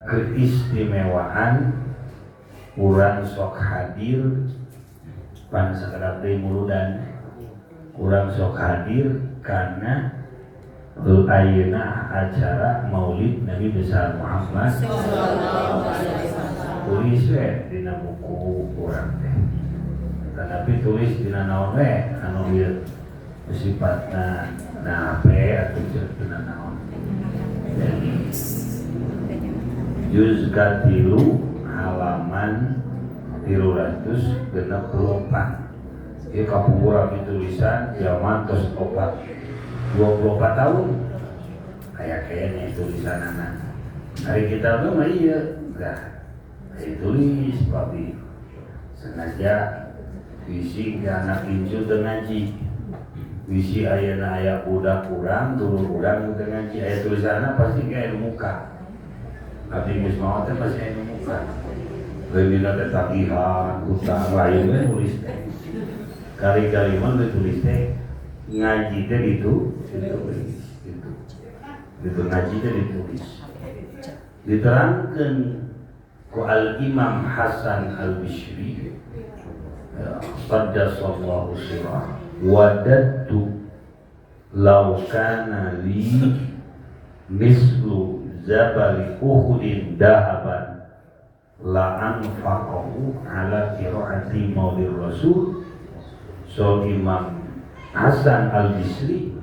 Keistimewaan urang sok hadir pan sakedap deui muludan, urang sok hadir karena ayeuna acara Maulid Nabi besar Muhammad. Tulis we dina buku urang teh, tapi tulis dina naon we anu ieu sifatna na HP atau dina naon. Juz katilu halaman 364. Ieu kapungkur abdi tulisan zaman tos opat 24 tahun aya kayaknya tulisanana. Hari kita mah ieu dah tulis papi sengaja bisi ke anak incu teu ngaji, bisi ayeuna aya budak urang, turun urang teu ngaji, aya tulisanna pasti kayak muka. Abdi geus maot teh pasti aya muka. Lain dina teh tagihan, hutang, lain we nulis teh. Kali-kali mah ditulis teh ngaji teh ditu ditulis gitu. Gitu ngaji teh ditulis. Diterangkeun ku Al Imam Hasan Al Bishri ya, qaddasallahu sirah, wadattu law kana li mislu zabali Uhudin dahaban la anfaqahu ala qiraati maulir rasul. So Imam Hasan Al Bisri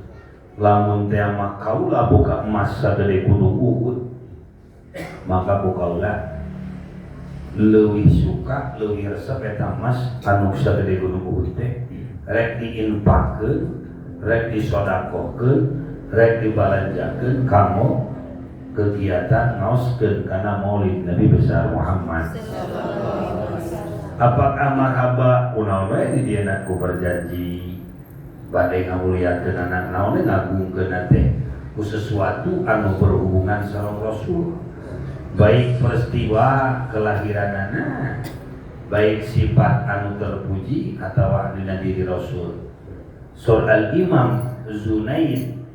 lamun teh mah kaula buka emas sagede gunung Uhud, maka ku kaula leuwih suka, leuwih resep eta emas anu sagede gunung Uhud teh rek diinfakkeun, rek disodakohkeun, rek dibalanjakeun kanggo kegiatan ngaoskeun kana Maulid Nabi besar Muhammad. Apakah marhaba kunaon we di dieu ku berjanji bade ngamuliakeun anak naon we ngagungkeun teh ku sesuatu anu berhubungan sareng Rasul, baik peristiwa kelahiranana, baik sifat anu terpuji atawa dina diri Rasul. Sur Al Imam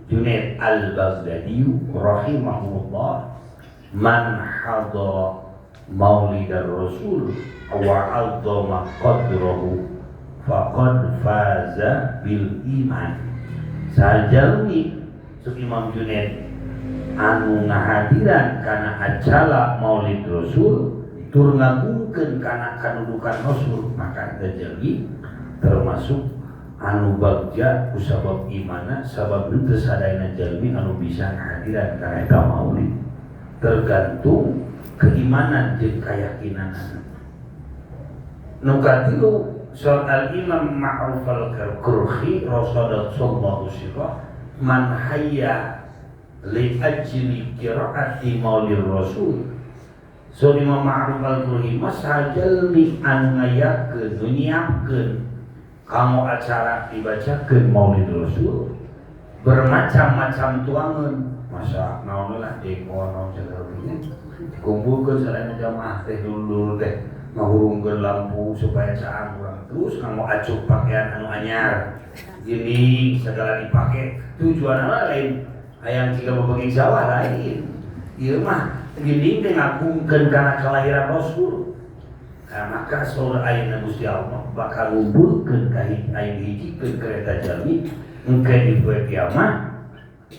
Junaid Al-Baghdadi rahimahullah, man hadara maulidar Rasul wa 'azzama qadrahu faqad faza bil iman. Sajalmi Suk Imam Junaid anu ngahadiran kana acara Maulid Rasul tur ngagungkeun kana kadudukan Rasul, maka eta jalmi termasuk anu bagja ku sabab imana, sabab teu sadayana jalmi anu bisa ngahadiran kana eta maulid, tergantung keimanan jeung keyakinanana. Nu katilu, soal Al Imam Ma'ruf Al-Karhi rasulullah sirah, man hayya li ajli qiraati maulir rasul. So Imam Ma'ruf Al-Karhi mah sajalmi anu ngayakeun, nu nyiapkeun kanggo acara dibacakeun maulid rasul bermacam-macam tuangan, masa naon lah dekor naon segala dikumpulkeun sadayana jamaah teh dulur teh ngahurungkeun lampu supaya caang urang, terus kanggo acuk pakaian anu anyar gini segala dipake, tujuanna lain hayang jiga bebegi sawah, lain ieu mah gini teh ngagungkeun kana kelahiran Rasul. Nah, maka saur ayeuna Gusti Allah bakal ngumpulkeun ka ayeuna hijikeun kereta jalmi engke di poe kiamat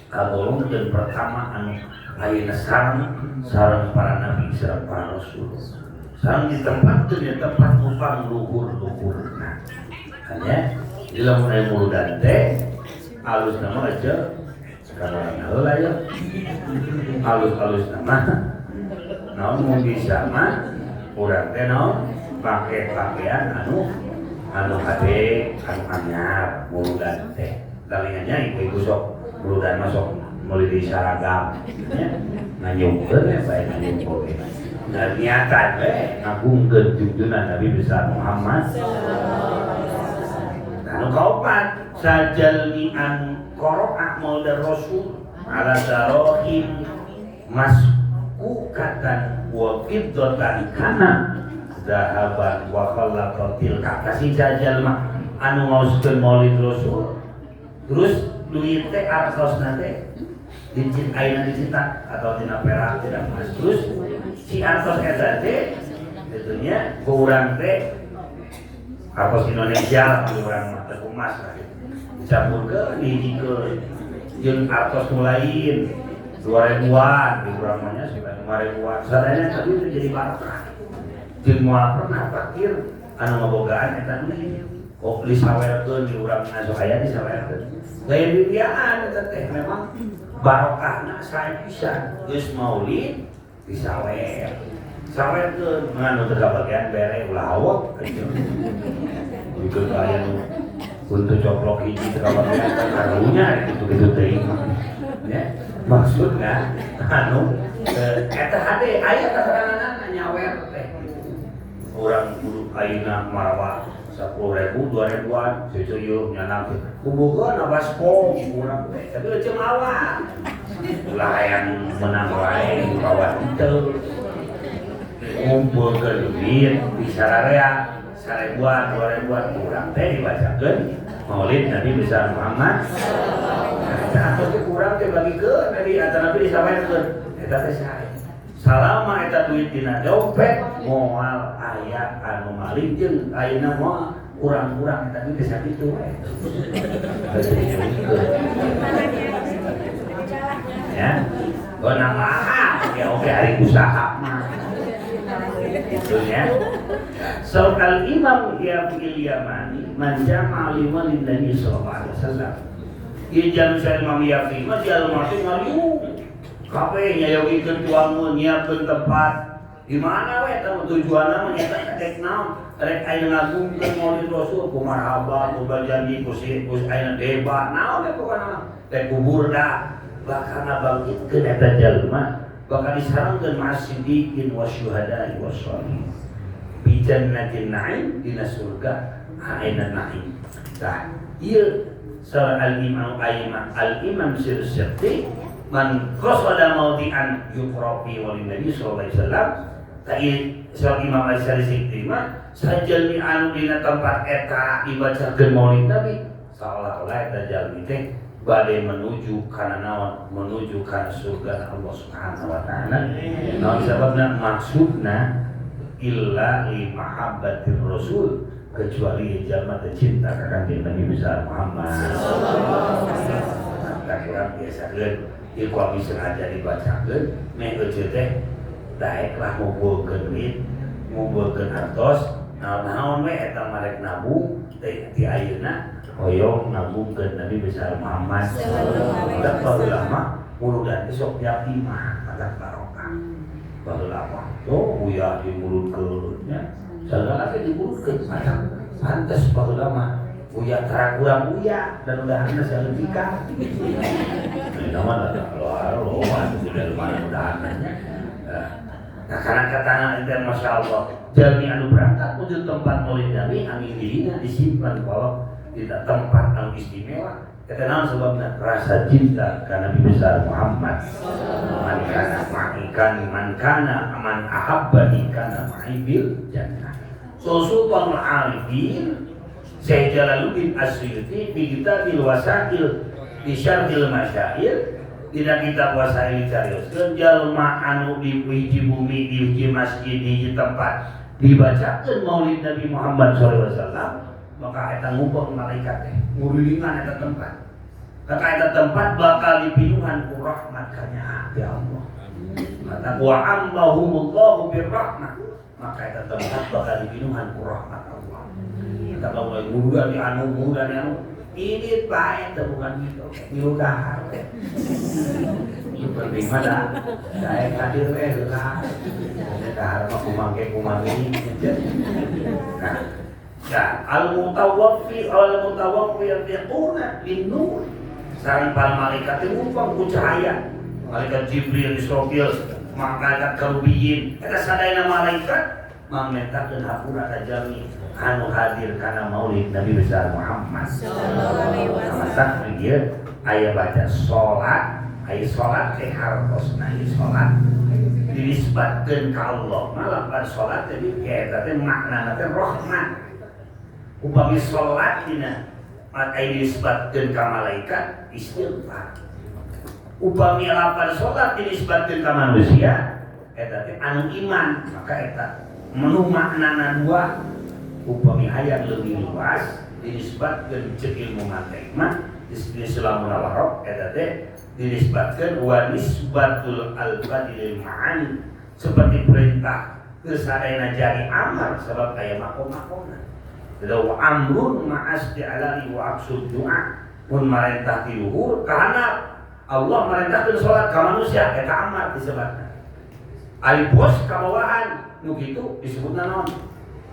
kagolongkeun pertama anu ayeuna sareng sareng para nabi sareng para rasul, sareng ditempatkeun di tempat upang luhur-luhur. Nah, hanya di lamun aya muludan teh alus nama aja sekarang heula ya, alus-alus nama naon mun bisa mah urang teh naon pake pakaian anu anu hade anu anyar muludan teh. Talingannya ibu-ibu sok muludan masuk mulai di seragam nya nganyungkeun ya bae nganyungkeun dan niatan we ngagungkeun junjunan Nabi besar Muhammad. Anu kaopat, sajalmi anu qara'a maulid Rasul ala darohim maskukatan wa fiddatan kana zahaban wa khallaqatil kasih jalma anu ngaoskeun maulid Rasul terus duit teh artosna teh Dicit ayeuna dicetak atau tina perak tina emas terus si artos eta teh itunya ku urang teh artos Indonesia lah ku urang mah teu emas lah gitu. Dicampurkeun dihijikeun jeung artos nu lain 2000-an di urang mah nya 5000-an sadayana tadi itu jadi barokah jeung moal pernah fakir anu ngabogaan eta duit kok disawerkeun di urang asuh aya disawerkeun lain bibiaan eta teh memang barokahna sae pisan geus maulid disawer sawerkeun ngan teu kabagian bere ulah awak gitu aya nu untuk coplok hiji teu kabagian karunya gitu-gitu teuing ya maksudna anu eta hade aya kateranganna nyawer teh urang kudu ayeuna marawa 10.000 2.000-an cucu nyanak kubukeun baskom urang teh tapi leuceum awak ulah hayang menang wae kawan teu ngumpulkeun duit di sararea 1.000-an 2.000-an urang teh dibacakeun Maulid Nabi besar Muhammad nah eta teh kurang teh bagikeun tadi atanapi disawerkeun eta teh sae salama eta duit dina dompet moal aya anu maling jeung ayeuna moal kurang-kurang eta duit sakitu we ya oh nambah ya oke hari usaha mah itu ya so al imam Yafi'il Yamani man jama'a liman Nabi sallallahu alaihi wasallam ieu jam Imam Yafi mah jalma teh ngaliung kabeh nyayogikeun tuangun nyiapkeun tempat di mana we eta tujuanna mah nyata rek naon rek aya ngagungkeun maulid rasul ku marhaba ku bajanji ku aya debat naon we pokona rek kuburda bakal ngabangkitkeun eta jalma bakal disarengkeun ma'as-siddiqin wasyuhada'i wassalihin bi jannatin na'im dina surga aina na'im tah ieu saur al-imam al-imam Sirsi man qasada mawdi'an yuqra fi walin nabi sallallahu alaihi wasallam ta saur imam Al-Sirsi mah sajalmi anu dina tempat eta dibacakeun maulid nabi seolah-olah eta jalmi teh bade menuju kana naon menuju kana surga Allah Subhanahu wa taala naon sababna maksudna illa li mahabbatir rasul kecuali jalma teh cinta ka Kanjeng Nabi besar Muhammad sallallahu alaihi wasallam tak kurang biasakeun ieu ku abdi sengaja dibacakeun meh euceu teh daek lah ngumpulkeun duit ngumpulkeun artos naon-naon we eta mah rek nabung teh ti ayeuna hoyong nabungkeun Nabi besar Muhammad sallallahu alaihi wasallam mah muludan sok tiap imah mata barokah baheula mah oh uyah dimulutkeun nya sagala teh dimulutkeun mata pantes baheula mah uyah terang kurang uyah dan udahanna saleutika ini mah lo sudah lumayan udahanna nya nah karena katangan itu Masya Allah jalmi anu berangkat menuju tempat maulid Nabi angin dirina disimpan kalau tidak tempat anu istimewa kata naon sebabna rasa cinta ka Nabi besar Muhammad man kana ma'ikan man kana man ahabbani kana ma'i bil jannah so sultanul arifin Syekh Jalaluddin As-Suyuti di kitabil Wasail di Syarhil Masyail dina kitab Wasail dicarioskeun jalma anu di hiji bumi di hiji masjid di hiji tempat dibacakeun maulid Nabi Muhammad sallallahu alaihi wasallam maka eta ngubeng malaikat teh ngurilingan eta tempat maka eta tempat bakal dipinuhan ku rahmat kanya ya Allah maka wa ammahumullahu birrahmah maka eta tempat bakal dipinuhan ku rahmat Allah kita mulai murudan di anu murudan di anu ini bae teh bukan gitu milu dahar teh nu penting mah da daek hadir we heula dahar mah kumangke kumami nah ya al mutawaffi al mutawaffiquna bin nur sareng para malaikat teh ngumpang ku cahaya malaikat Jibril Israfil malaikat Kerubiyin eta sadayana malaikat mamentakeun hapura ka jalmi anu hadir kana maulid Nabi besar Muhammad sallallahu alaihi wasallam. Masa ieu aya baca salat, aya salat teh hartosna ieu salat dinisbatkeun ka Allah. Malah pada salat teh eta teh maknana teh rahmat. Upami salat dina aya dinisbatkeun ka malaikat istighfar. Upami lafaz salat dinisbatkeun ka manusia eta teh anu iman, maka eta menu maknana dua. Upami hayang leuwih luas dinisbatkeun ceuk ilmu mantiq mah di Sulamul Waraq eta teh dinisbatkeun wa nisbatul alfadhi lil ma'ani, seperti perintah kesadayana jadi amar sebab aya makom-makomna. Law amrun ma'as di'alali wa aqsud du'a, mun marentah ti luhur karena Allah merintahkeun salat ka manusia eta amar disebutna. Ari bos ka bawahan nu kitu disebutna naon?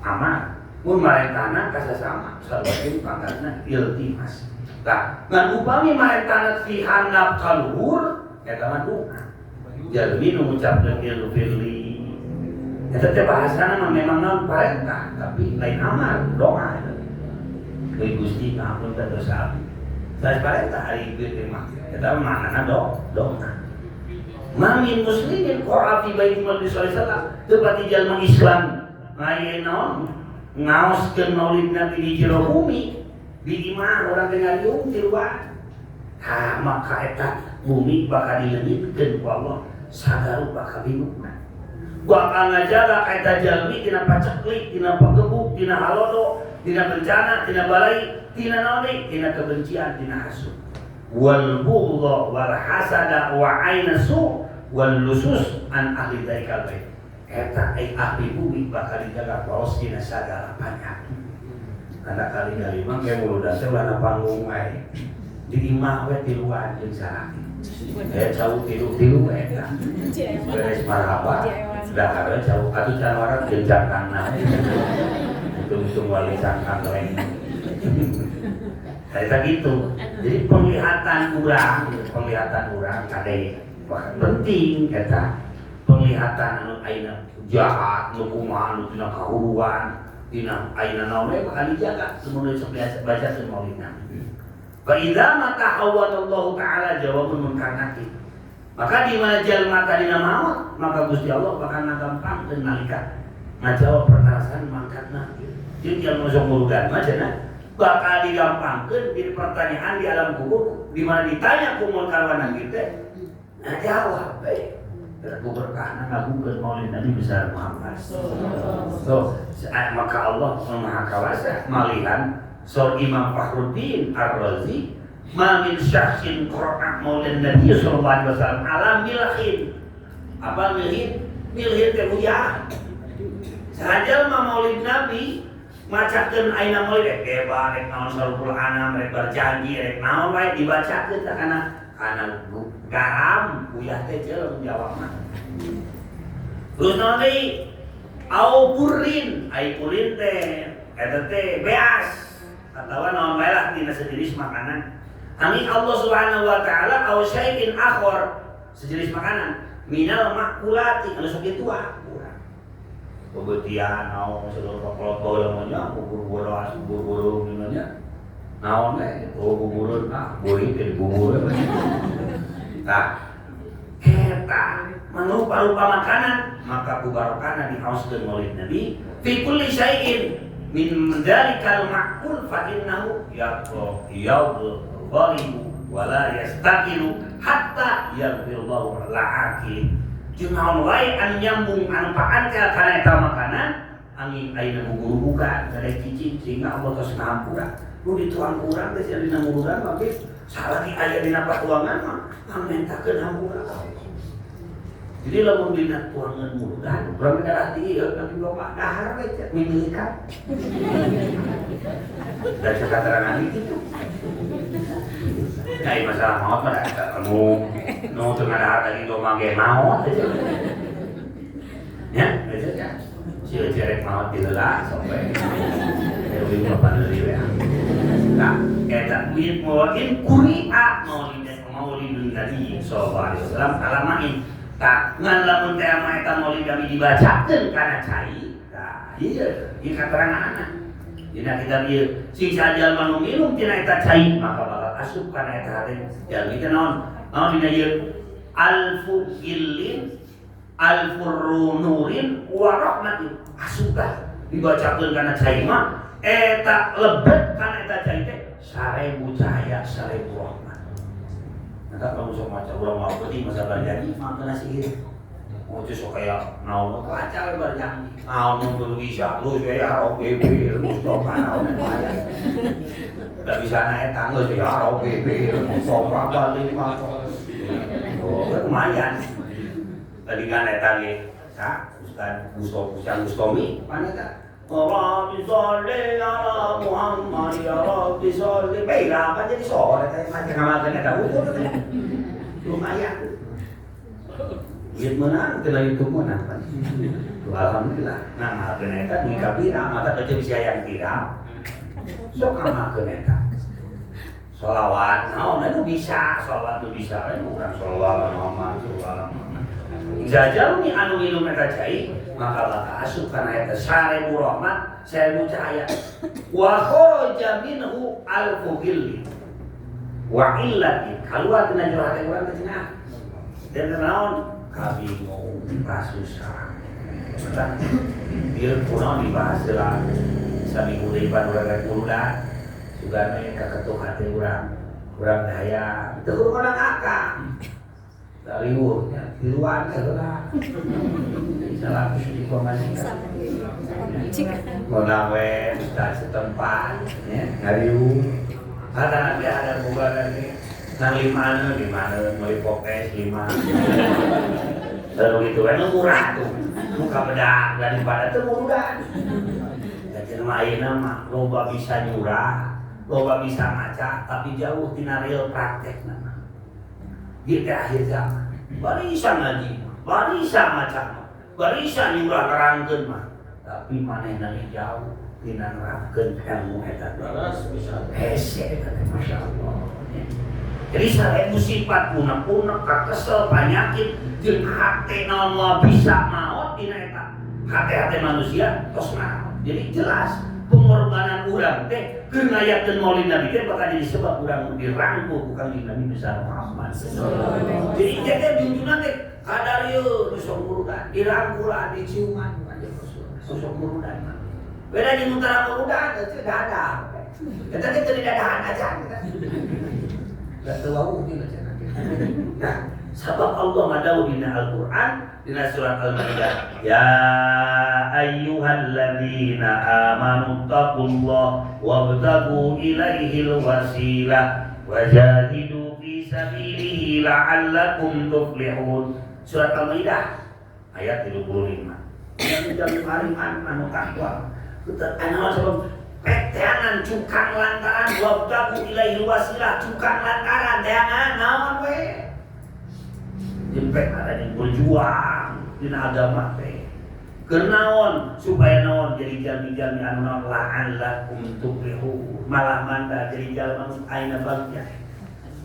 Amar. Mun marentahna ka sasama sarua pangkatna iltimas. Tah, ngan upami marentahna ti handap ka luhur eta mah doa. Jalmi nu ngucapkeun ilfirli eta teh bahasana mah memang naon parentah tapi lain amar, doa eta. Deui Gusti ngapunten dosa abdi. Sanes parentah ari ieu mah. Eta maknana doa. Ma min muslimin qara'a fi baiti Nabi sallallahu alaihi wasallam, teu pati jalma Islam ngaye naon ngaoskeun maulid Nabi di jero bumi di imah urang teh ngariung tiluan. Tah maka eta bumi bakal dileungitkeun ku Allah sagarupa kabingungna. Bakal ngajaga ka eta jalmi tina paceklik, tina pagebuk, tina halodo, tina bencana, tina balai, tina naon deui, tina kebencian, tina hasud. Wal bughdha wal hasada wa aina su wal lusus an ahli dzalikal bait. Eta ai ahli bumi bakal dijaga paos dina sagala panyakit. Kada kali dari mah ke muludan teh ulah panggung wae. Di imah we tiluan jeung salaki. Cau tilu-tilu eta. Beres marhaba. Dahar cau atuh can warak jeung cangkangna. Hitung-hitung wali cangkang lain. Eta gitu. Jadi penglihatan urang kade penting eta. Penglihatan anu ayeuna jahat, nu kumaha, nu tina kahuruan, tina ayeuna naon we bakal dijaga lamun sok biasa baca maulid Nabi. Fa idza mata hawwanallahu ta'ala jawabun munkar nakir. Maka di mana jalma tadina maot, maka Gusti Allah bakal ngagampangkeun nalika ngajawab pertanyaan mangkat nakir. Jadi jalma sok murugan mah cenah bakal digampangkeun di pertanyaan di alam kubur di mana ditanya ku munkar wa nakir teh nah jawab bae. Ku berkahna ngagungkeun maulid Nabi besar Muhammad. So, maka Allah Maha Kawasa malihan Sor Imam Fakhruddin Ar-Razi ma min syakhsin qara'a maulid Nabi sallallahu alaihi wasallam ala milhin. Apa milhin? Milhin teh uyah. Sahaja mah maulid Nabi macakeun ayeuna maulid rek debat rek naon sarupul anam rek berjanji rek naon wae dibacakeun teh kana garam uyah teh jelem jawabna. Terus naon deui? Au burin, ai burin teh eta teh beas atawa naon bae lah tina sejenis makanan. Angin Allah Subhanahu wa taala au syai'in akhar sejenis makanan minal makulati anu sok kitu ah. Bebetian naon segala kolot baheula mah nya bubur boras, bubur beureum nya. Naon we oh buburun ah beurit jadi bubur we. Tah eta manupa-rupa makanan maka ku barokana dihaoskeun maulid Nabi fi kulli syai'in min dzalikal ma'kul fa innahu yadhribu wa la yastaqilu hatta yaghfirallahu la'akil. Jeung naon wae anu nyambung anu paantel kana eta makanan angin ayeuna gugurubukan kada cicing sehingga Allah tos ngahampura. Nu dituang urang teh sia dina murugan mah ge salagi aya dina patuangan mah ngamentakeun hampura ka Allah. Jadi lamun dina tuangan murugan urang teh darah tinggi ieu nanti bapak dahar we teh mimilikan. Da cakaterangan kitu. Nah, masalah maot mah anu nu teu ngadahar daging domba ge maot aja. Ya, aja ya. Si cerek maot di heula sok we. Dewi bapak deui we. Nah, eta wit maulid quri'a maulidun Nabi sallallahu alaihi wasallam alamain. Tah, ngan lamun teh mah eta maulid kami dibacakeun kana cai. Tah, ieu ieu kateranganna. Dina kitab ieu sing sajalma nu minum tina eta cai maka bakal asup kana eta hate. Jalmi teh naon? Naon dina ieu? Alfu gillin alfur nurin wa rahmatin. Asup tah dibacakeun kana cai mah eta lebet kana eta cai teh 1000 cahaya 1000 rahmat. Maka kalau sok maca urang mah penting masa berjanji mah kena sihir. Oh itu sok kaya naon baca we berjanji. Naon nu bisa lu ya Rabbi Mustafa naon da bisa na eta geus ya Rabbi Mustafa balik mah. Oh lumayan. Tadi kan eta ge sa Ustaz Gustomi pan eta Rabbi sholli ala Muhammad ya Rabbi sholli. Baiklah kan jadi sore teh maca ngamalkeun eta ukur teh. Lumayan. Ieu meunang tina YouTube meunang kan. Alhamdulillah. Ngamalkeun eta dugi ka viral, mata teh bisa yang viral. Sok ngamalkeun eta. Sholawat naon anu bisa, sholawat nu bisa, anu urang sholawat Muhammad sholawat. Jajaluni anu minum eta cai maka bakal asup kana eta 1000 rahmat, 1000 cahaya. Wa kharaja minhu alfu ghilli wa illati kaluar tina jero hate urang teh cenah. Dan naon kabingung kasusah. Eta ieu kunaon dibahas heula saminggu deui pan urang rek muludan sugan we kaketuk hate urang. Urang teh hayang teu kudu ngondang akang. Daliwuh nya tiluan teh heula. Salah di pamajikan. Ngondang we ustaz setempat nya ngariung. Ada nanti ada boga lagi. Nang lima di mana meuli pokes 5. Lalu gitu kan murah tuh. Muka bedak daripada teu murudan. Da cenah ayeuna mah loba bisa nyurah, loba bisa maca tapi jauh tina real praktekna mah. Di akhir zaman barisa ngaji, barisa maca, barisa nyurah nerangkeun mah, tapi manehna ge jauh tina nerapkeun ilmu eta. Hese eta teh masyaallah. Jadi 1000 sifat unek-unek, kakesel, panyakit, jeung hate naon moal bisa maot tina eta. Hate-hate manusia tos maot. Jadi jelas pengorbanan urang teh keur ngayakeun maulid Nabi teh bakal jadi sebab urang dirangkul ku Kangjeng Nabi besar Muhammad. Jadi teh junjungan teh kadar ieu nu sok murudan, dirangkulan, diciuman ku Kangjeng Rasul. Nu sok murudan mah. Beda jeung nu tara murudan teh dadah. Eta teh teu didadahan acan. Da teu wawuh tina cenah. Nah, sabab Allah ngadawuh dina Al-Qur'an dina surat Al-Maidah, ya ayyuhalladzina amanu taqullaha wabtagu ilaihil wasilah wajahidu fi sabilihi la'allakum tuflihun. Surat Al-Maidah ayat 35. Jami mariman anu takwa. Anu sebab teangan cukang lantaran wabtagu ilaihil wasilah cukang lantaran teangan naon we. Jempet ada yang berjuang dina agama teh. Keur naon supaya naon jadi jalmi-jalmi anu naon la'allakum tuflihun. Malah manda jadi jalma nu ayeuna bagja.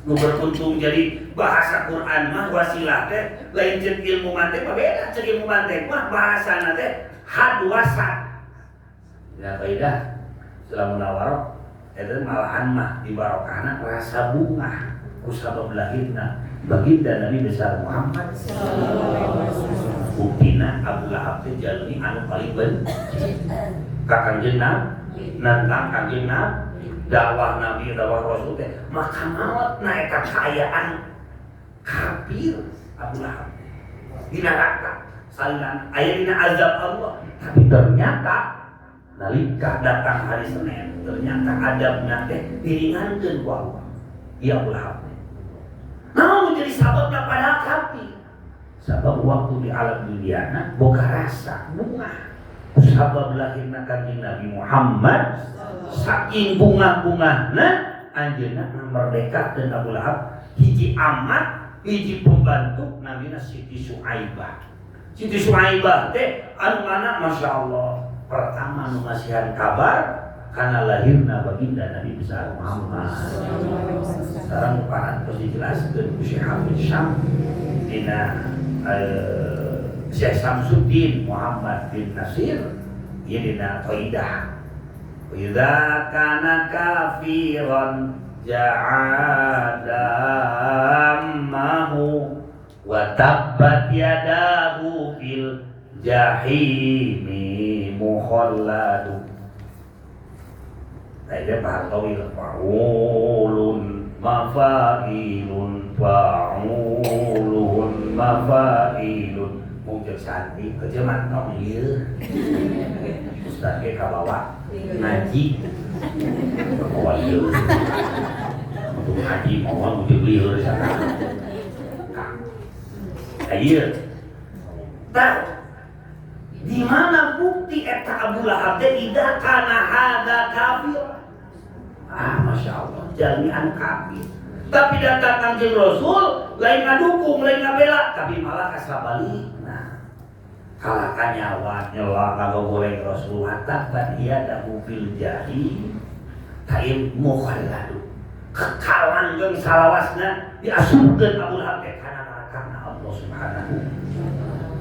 Nu beruntung jadi bahasa Quran mah wasilah teh lain ceuk ilmu mantek mah beda ceuk ilmu mantek mah bahasana teh had wasat. Ya kaidah selama munawwarah eta malahan mah di barokahna rasa bunga ku sabab lahirna baginda Nabi besar Muhammad. Buktina Abu Lahab teh jalmi anu paling benci ka Kangjeng Nabi, nantang Kangjeng Nabi, dakwah Nabi, dakwah Rasul teh maka maot na eta kaayaan kafir Abu Lahab di neraka salinan aya dina azab Allah. Tapi ternyata nalika datang hari Senin ternyata adabna teh diringankeun ku Allah. Ieu Abu Lahab. Namun menjadi sababna pada kafir. Sabab waktu di alam dunia boga rasa bunga. Sabab lahirna Kanjeng Nabi Muhammad saking bunga-bungana anjeunna merdekakeun Abu Lahab hiji amat hiji pembantu namina Siti Suaibah. Siti Suaibah teh anu mana Masya Allah pertama nu ngasihan kabar karena lahirna baginda Nabi besar Muhammad. Sekarang parantos dijelaskeun ku Syekh Hafiz Syam dina Syekh Samsuddin Muhammad bin Nasir ieu dina Qaidah. Idza kana kafiran ja'adammahu wa tabbat yadahu fil jahimi mukhalladu. Nah, dia paham tawil. Fa'ulun mafailun Fa'ulun mafailun mungkin santri kerja mantong ieu ustaz ge kabawa ngaji kabawa ieu untuk ngaji moal mungkin lieur sana ieu tah di mana bukti eta Abu Lahab teh idza kana hadza kafir. Ah, masya Allah, jalmi anu kafir. Tapi datang Kanjeng Rasul lain ngadukung, lain ngabela, tapi malah kasabalikna. Kalah kanyawa nyela ngagogoreng Rasul hatta yadahu fil jahim taim mukhalladu. Kekal langgeng salawasna diasupkeun Abu Lahab teh kana neraka Allah Subhanahu.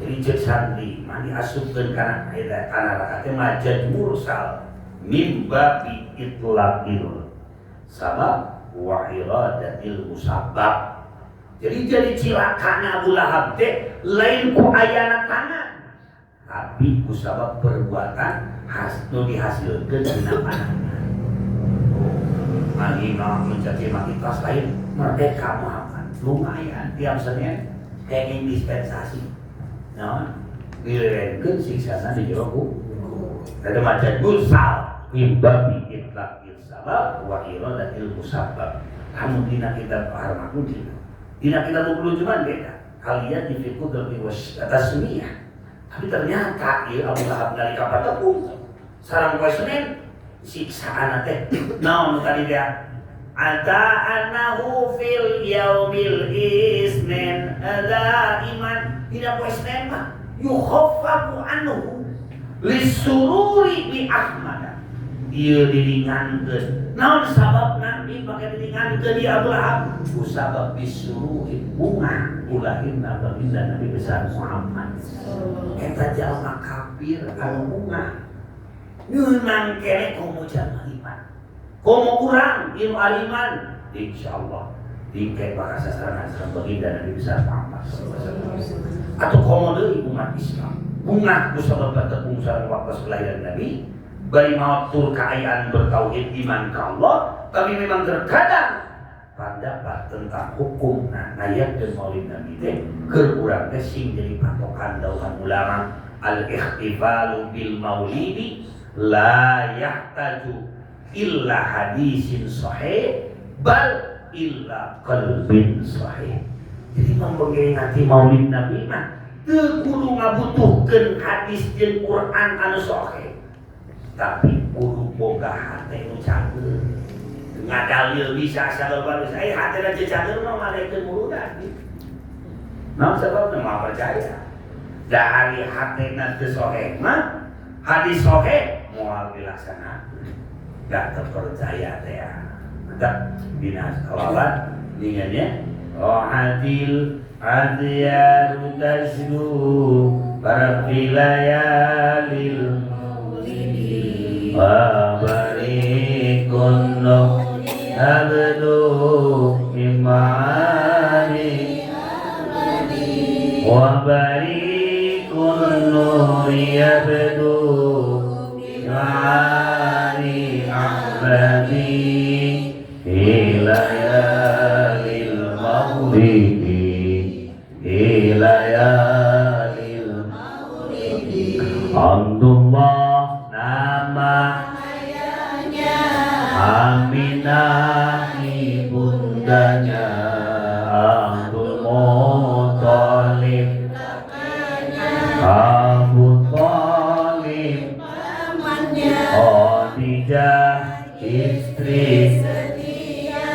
Jadi ceuk santri mah diasupkeun kana eta neraka teh majaz mursal mim babi itlaqil sabab wa iradatil musabbab. Jadi cilakana Abu Lahab teh lain ku ayana tangan tapi ku sabab perbuatan nu dihasilkeun dina panangan. Ngahina mencaci maki kelas lain merdeka Muhammad lumayan tiap Senin kenging dispensasi. Naon dilerenkeun siksana di jero kubur. Eta majaz mursal mim babi itlaqil sabab wa iradatil musabbab. Kamu dina kitab Al-Mahmud dina kitab cuman beda. Kalian di fiqh lebih tasmiyah. Tapi ternyata ieu Abu Lahab nalika patepung sareng poe Senin siksaan teh naon tadi dia ata annahu fil yaumil isnin ada iman dina poe Senin mah yukhaffafu anhu lisururi bi Ahmad. Ieu diringankeun. Naon sababna ieu pake diringankeun di Abu Lahab? Ku sabab bisururi bunga ulahirna baginda Nabi besar Muhammad. Eta jalma kafir anu bunga. Ngeunang keneh komo jalma iman. Komo urang ieu aliman insyaallah dingke bakal sasaran sareng baginda Nabi besar Muhammad sallallahu alaihi wasallam. Atau komo deui umat Islam. Bunga ku sabab tepung sareng waktu kelahiran Nabi. Bari maut tur kaayaan bertauhid iman ke Allah, tapi memang terkadang pendapat tentang hukum nah ayat dan maulid Nabi teh keur urang teh sing jadi patokan dauhan ulama al-ikhtifalu bil maulidi la yahtaju illa hadisin sahih bal illa qalbin sahih. Jadi memperingati maulid Nabi mah teu kudu ngabutuhkeun hadis jeung Quran anu sahih, tapi kudu boga hate nu cageur. Ngadalil bisa sagala bisa, hatena teu cageur mah malekeun muludan. Naon sababna mah percaya. Dari hatena teu sahih mah hadis sahih moal dilaksanakeun. Gak terpercaya teh ya. Mantap dina sholawat ningannya rohatil adyaru tasdu barqilayalil wa barikun abdu imani wa barikun nuri abdu imani ahmadi ilayalil maulidi ilayalil maulidi. Abdullah nama ayahnya, Aminah ibundanya, Abdul Muthalib kakaknya, Abu Thalib pamannya, Khadijah istri setia,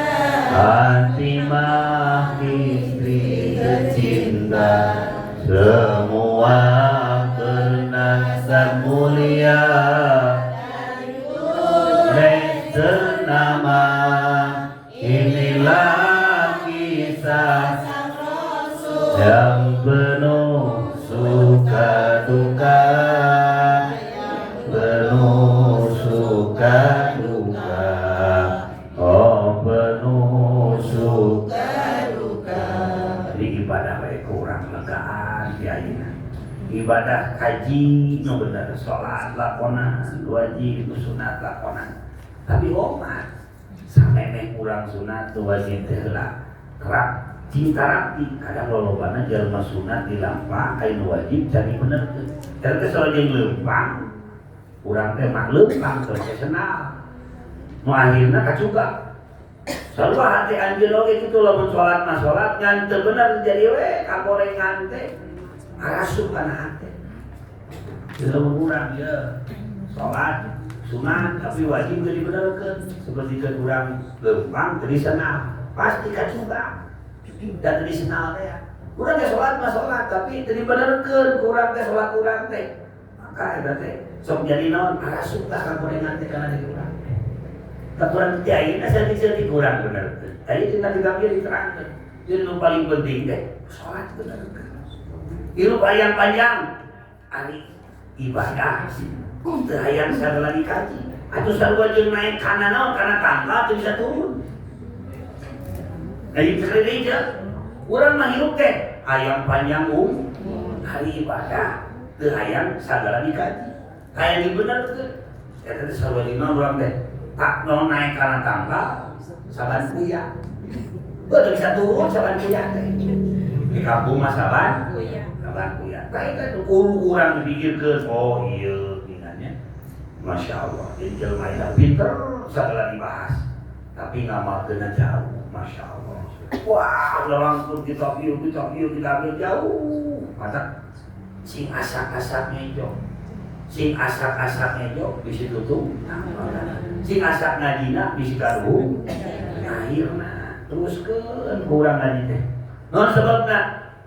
Fatimah istri tercinta, semua bernasab mulia ternama. Inilah kisah yang penuh suka duka, penuh suka duka, oh penuh suka duka. Jadi ibadah bae kurang legaan di ayeuna. Ibadah haji nu bener, salat lakonan, wajib sunat lakonan. Tapi omat samemeh urang sunat wajib teh heula kerap Cinta rapi kadang lolobana jalma sunat dilampah aya nu wajib can dibenerkeun. Eta teh soal jeung leumpang urang teh mah leumpang terus teh senal. Nu akhirna kacuga. Sarua hate anjeun oge kitu lamun salat mah salat ngan teu bener jadi we kagorengan teh arasup kana hate. Jadi lamun urang ye salat sunat tapi wajib teu dibenerkeun seperti ke urang leumpang teu disenal pasti kacuga. Dan tadi senal teh urang teh salat mah salat tapi teu dibenerkeun ku urang teh salat urang teh maka eta teh sok jadi naon arasup lah kagorengan teh kana diri urang teh kurang teh ayeuna saeutik-saeutik kurang benerkeun aya dina kitab ieu diterangkeun jadi nu paling penting teh salat benerkeun hirup hayang panjang ari ibadah teu hayang sagala dikaji atuh sarua jeung naik kana naon kana tangga teu bisa turun. Ayo sekali aja, urang mah hirup teh hayang panjang hari ibadah, teu hayang sagala dikaji, hayang dibenerkeun. Eta teh sarua lima urang teh tak mau naik kana tangga saban kuya. Teu bisa turun saban kuya teh. Di kampung mah saban kuya. Saban kuya. Tah eta kudu urang dipikirkeun, oh ieu ginanya. Masya Allah, jadi jelema eta pinter sagala dibahas, tapi ngamalkeunna jauh, Masya Allah. Wah, udah langsung kita ieu, kita ieu, kita ieu jauh. Mata sing asak-asak ngejo. Sing asak-asak ngejo bisi tutup. Sing asak ngajina bisi karuhun. Akhirna teruskeun ku urang ngaji teh. Naon sebabna?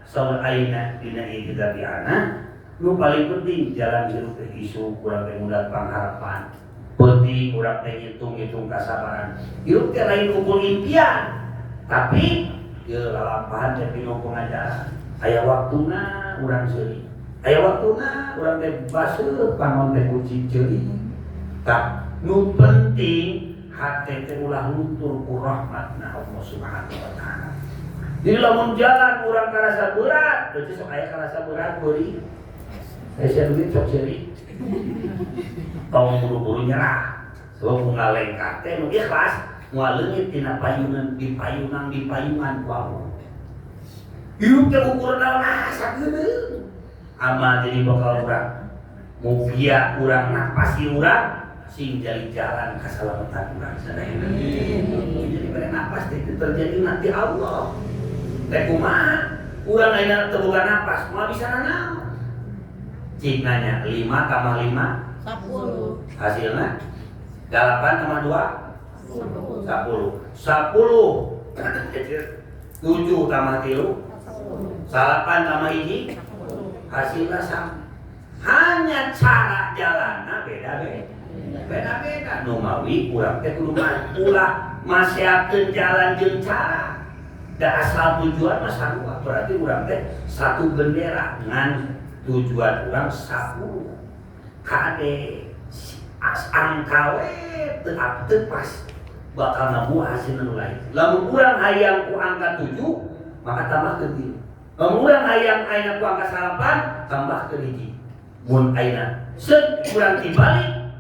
Saur ayeuna dina ieu kitab ana nu paling penting jalan hirup teh isuk urang teh mudah pangharapan. Penting urang teh ngitung-ngitung kasabaran. Hirup teh lain ukur impian. Tapi ieu lalampahan teh pinuh pengajaran. Aya waktuna urang seuri. Aya waktuna urang teh baseuh panon teh kucing ceuli. Tah nu penting hate teh ulah luntur ku rahmatna Allah Subhanahu wa taala. Jadi lamun jalan urang karasa berat, berarti sok aya karasa berat beuri. Aya duit sok seuri. Tong buru-buru nyerah. Sebab ngalengkah teh nu ikhlas moal leungit tina payungan di payungan di payungan ku Allah. Hirup teh ukur naon sakedeung. Amal jadi bakal urang. Mugia urang napasi urang sing jadi jalan kasalamatan urang sadayana. Jadi pada napas teh terjadi nanti Allah. Teh kumaha? Urang ayeuna teu boga napas, moal bisa nanaon. Cik nanya 5 tambah 5 10. Hasilna 8 tambah 2 10. 10. 7 tambah 3 8 tambah 1 hasilnya sama. Hanya cara jalanna beda-beda. Beda-beda. Nu mawi urang teh kudu ulah masiakeun jalan jeung cara. Da asal tujuan mah sarua. Berarti urang teh satu bendera ngan tujuan urang 10. Kade angka we teu pas bakal nemu hasil nu lain. Lamun urang hayang ku angka 7 maka tambahkeun 3. Lamun urang hayang ayeuna ku angka 8 tambahkeun 1. Mun ayeuna seut urang dibalik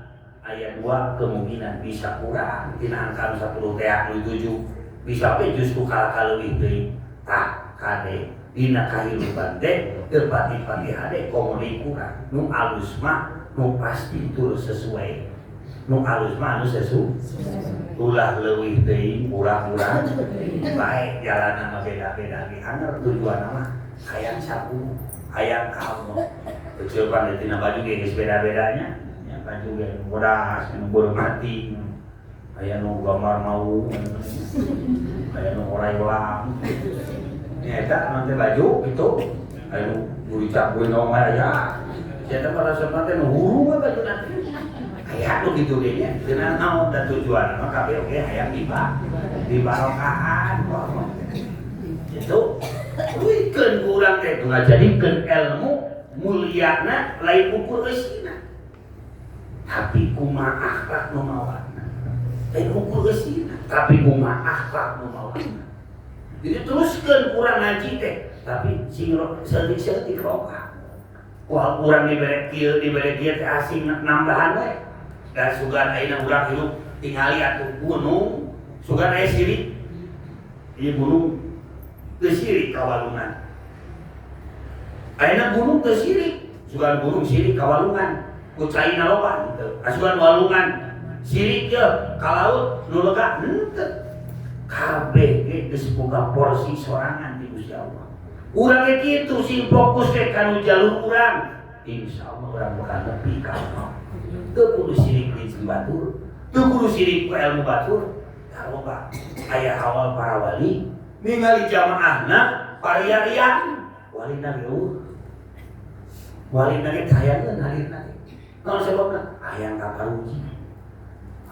aya 2 kemungkinan bisa kurang tina angka 10 teh nu 7 bisa we justru kalah kaleuwih deui. Tah kade dina kahirupan teh teu pati-pati hade komo deui kurang. Nu alus mah nu pasti terus sesuai. Nu alus mah anu sesuai. Ulah leuwih teuing urang-urang bae jalanna mah beda-beda di anger tujuanna mah hayang 10, hayang ka Allah. Kecil pan tina baju ge geus beda-bedanya. Nya baju ge nu bodas, nu beureum mati. Aya nu gambar mau, aya nu orai ulang. Nya eta mah teh baju kitu. Aya nu guricak gendong aya. Sia teh pada saat teh nu hurung we baju nanti. Aya nu kitu ge nya, cenah naon da tujuan mah kabeh oge hayang dibarokahan. Itu duikeun ku urang teh ngajadikeun ilmu mulyana lain ukur eusina. Tapi kumaha akhlak nu mawana. Lain ukur eusina, tapi kumaha akhlak nu mawana. Jadi teruskeun kurang ngaji teh, tapi sing saeutik-saeutik roka. Wah, urang dibere kieu, dibere kieu teh asing nambahan we. Da sugan ayeuna urang hirup tingali atuh gunung, sugan aya sirik. Ieu gunung Teu sirik ka walungan. Ayeuna gunung teu sirik, sugan gunung sirik ka walungan. Ku caina loba henteu. Asugan walungan sirik ye ka laut nu lega henteu. Kabeh ge geus boga porsi sorangan di Gusti Allah. Urang ge kitu sing fokus ke kanu jalur urang. Insyaallah urang bakal nepi ka Allah. Teu kudu sirik rezeki batur, teu kudu sirik ku ilmu batur. Loba aya awal para wali ningali jamaahna paria-ria walina ge eueuh. Walina ge kahayangeun halirna ge. Naon sababna? Hayang kaparuji.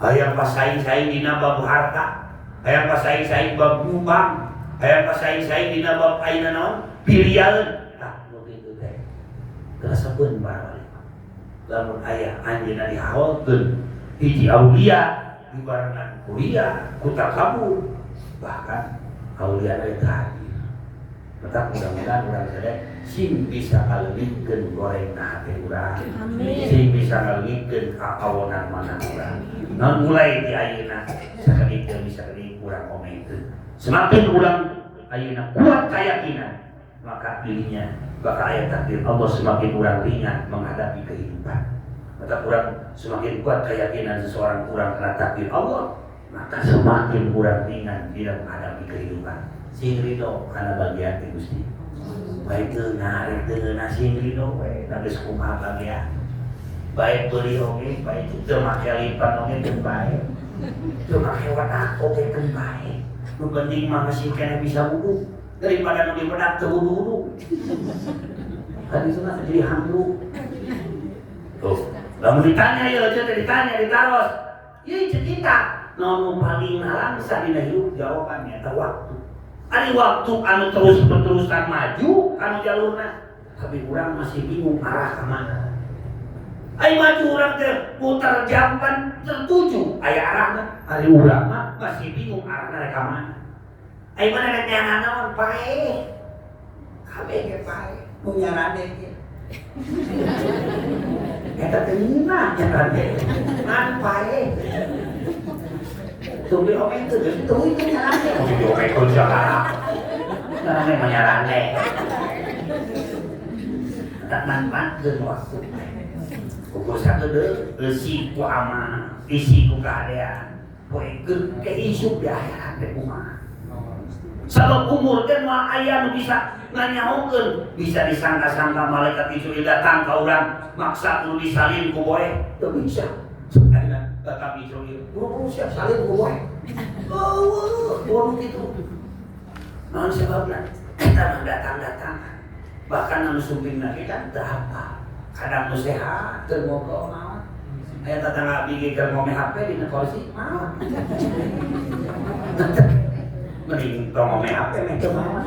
Hayang pasaing-saing dina bab harta, hayang pasaing-saing bab nyumbang, hayang pasaing-saing dina bab ayeuna naon? Pilihan. Tah nu kitu teh. Kasepeun para wali. Lamun aya anjeunna dihaolkeun hiji aulia dibarengan kuliah, ku takabur, bahkan aulia teh hadir. Tetap mudah-mudahan urang sadaya sing bisa ngaleungitkeun gorengna hate urang. Sing bisa ngaleungitkeun kaawonan manah urang. Naon mulai di ayeuna sakedik deui sakedik urang omekeun. Semakin urang ayeuna kuat keyakinan, maka dirinya bakal aya takdir Allah semakin urang ringan menghadapi kehidupan. Maka urang semakin kuat keyakinan seseorang urang kena takdir Allah, maka semakin urang ringan tidak menghadapi kehidupan. Sing ridho kana bagian ti Gusti. Baik teu narik teu sing ridho we da geus kumaha bagian. Baik beli oge, baik teu make lipan oge teu bae. Teu make wadah oge teu bae. Nu penting mah masih keneh bisa wudu daripada nu dibedak teu wudu-wudu. Kan itu mah jadi hanglu. Tuh, lamun ditanya ya aja ditanya ditaros. Ieu ceuk kita, naon nu paling nalangsa dina hirup jawabannya eta waktu. Ari waktu anu terus berterusan maju anu jalurna, tapi urang masih bingung arah ke mana. Ari maju urang teh muter jamban tertuju aya arahna, ari urang mah masih bingung arahna rek ka mana. Ari mana rek neangan naon paeh. Kabeh ge paeh, nu nyarade ge. Eta teh ngeunah nyarade. Ngan paeh. Tunggu diomekeun geus teuing teh nyarade. Oh diomekeun sagala. Nyarade mah nyarade. Tak manfaatkeun waktu. Ukur sakedeung eusi ku amal, isi ku kahadean. Poekeun ke isuk di akhirat teh kumaha. Sabab umur teh moal aya nu bisa nganyahokeun, bisa disangka-sangka malaikat Jibril datang ka urang maksa kudu disalin ku boe, teu bisa. Ayeuna datang Jibril, buru-buru siap salin ku boe. Eueuh, buru kitu. Naon sababna? Eta mah datang-datang. Bahkan anu sumpingna ge kan teu hafal. Kadang nu sehat teu ngobrol maot. Aya tetangga abdi ge keur ngome HP dina kursi maot. Mending tong ngome HP meh teu maot.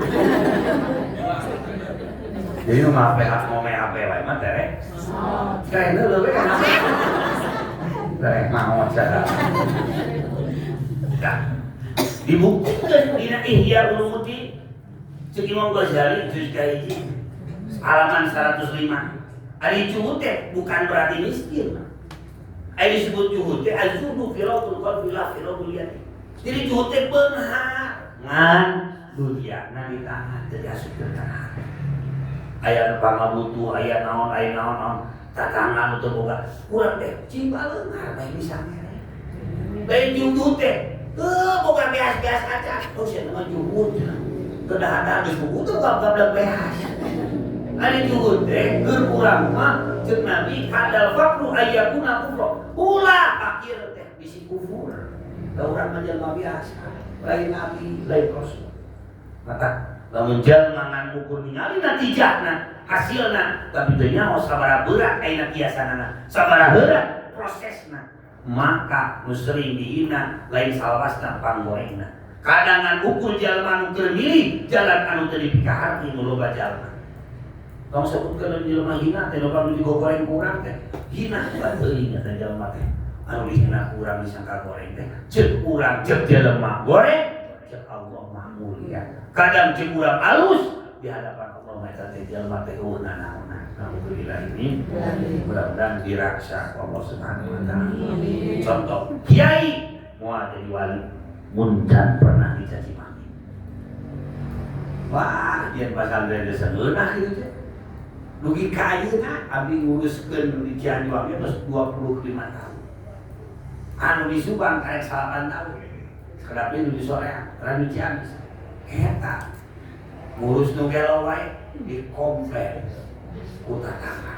Jadi nu HP ngome HP wae mah tereh. Keren leuwih kan. Tereh maot sagala. Tah, dibuktikan dina Ihya Ulumuddin ceuk Imam Ghazali juz kahiji halaman 105. Ari juhud teh bukan berarti miskin. Ari disebut juhud teh az-zuhdu firaqul qalbi la firaqul yadi. Jadi juhud teh beunghar ngan duniana di tangan teu diasupkeun kana hate. Aya nu pangabutuh, aya naon, aya naon naon, tatangga nu teu boga. Urang teh cing baleunghar bae bisa mere. Lain juhud teh heuh boga beas-beas aja. Oh sia mah juhud cenah. Teu dahar geus buku teu boga beas. Ari juhud teh keur urang mah ceuk Nabi kadal faqru ayyakuna kufra. Ulah fakir teh bisi kufur. Da urang mah jelema biasa, lain nabi, lain rasul. Maka lamun jelema ngan ukur ningali natijahna, hasilna, tapi teu nyaho sabaraha berat ayeuna kiasanana, sabaraha berat prosesna, maka nu sering dihina lain salawasna panggorengna. Kadang ngan ukur jelema nu keur milih jalan anu teu dipikaharti nu loba jalma. Tong sebutkeun jelema hina teh loba nu digoreng ku urang teh. Hina teuing eta jelema teh. Anu dihina ku urang disangka goreng teh. Ceuk urang ceuk jelema goreng, ceuk Allah mah mulia. Kadang ceuk urang alus di hadapan Allah mah eta teh jelema teh eueuh nanaonan. Alhamdulillah ini mudah-mudahan diraksa ku Allah Subhanahu wa taala. Contoh kiai moal jadi wali mun can pernah dicaci maki. Wah, dia pasantren desa ngeunah gitu teh. Dugi ka ayeuna abdi nguruskeun di Cianjur ge geus 25 tahun. Anu di Subang karek 8 tahun. Sakedap nu di Soreang, anu di Ciamis. Eta ngurus nu gelo wae di komplek ku tatangga.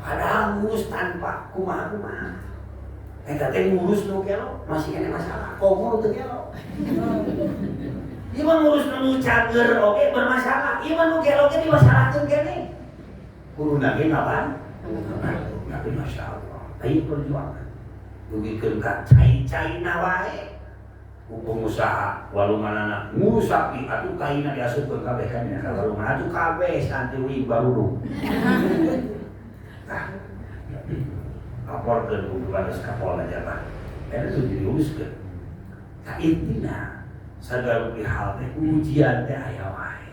Padahal ngurus tanpa kumaha-kumaha. Eta teh ngurus nu gelo masih kena masalah. Komo teu gelo. Ieu mah ngurus nu cager oge bermasalah. Ieu mah nu gelo ge dimasalahkeun keneh. Kuduna ge ngaban? Tapi Masya Allah, ayo perjuangan. Dugikeun ka cai-caina wae. Ku pengusaha walunganana ngurus sapi atuh kaina diasupkeun kabeh kan ka walungan atuh kabeh santri uing barurung. Tah. Laporkeun ku Bupati Kapolda Jabar. Eta tuh diuruskeun. Tah intina sagala rupi hal teh ujian teh aya wae.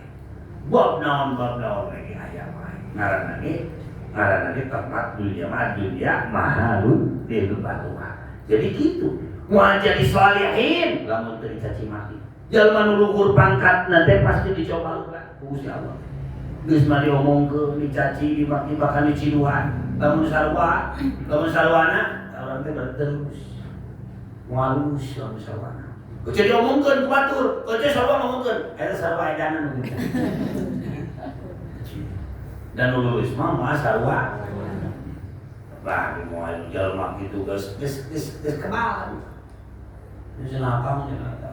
Bab naon lagi aya wae. Ngaranna ge tempat dunia mah dunia mahalun tilbatuha. Jadi gitu. Moal jadi salihin lamun teu dicaci maki. Jalma nu luhur pangkatna teh pasti dicoba heula ku Gusti Allah. Geus mah diomongkeun, dicaci, dimaki bahkan diciduhan. Lamun sarua, lamun saruana urang teh terus. Moal lulus lamun saruana. Kudu diomongkeun ku batur, kudu sarua ngomongkeun. Eta sarua edanan nu kitu. Dan lulus mah moal sarua. Bah, moal jalma kitu geus geus geus geus kebal. Geus nakang cenah eta.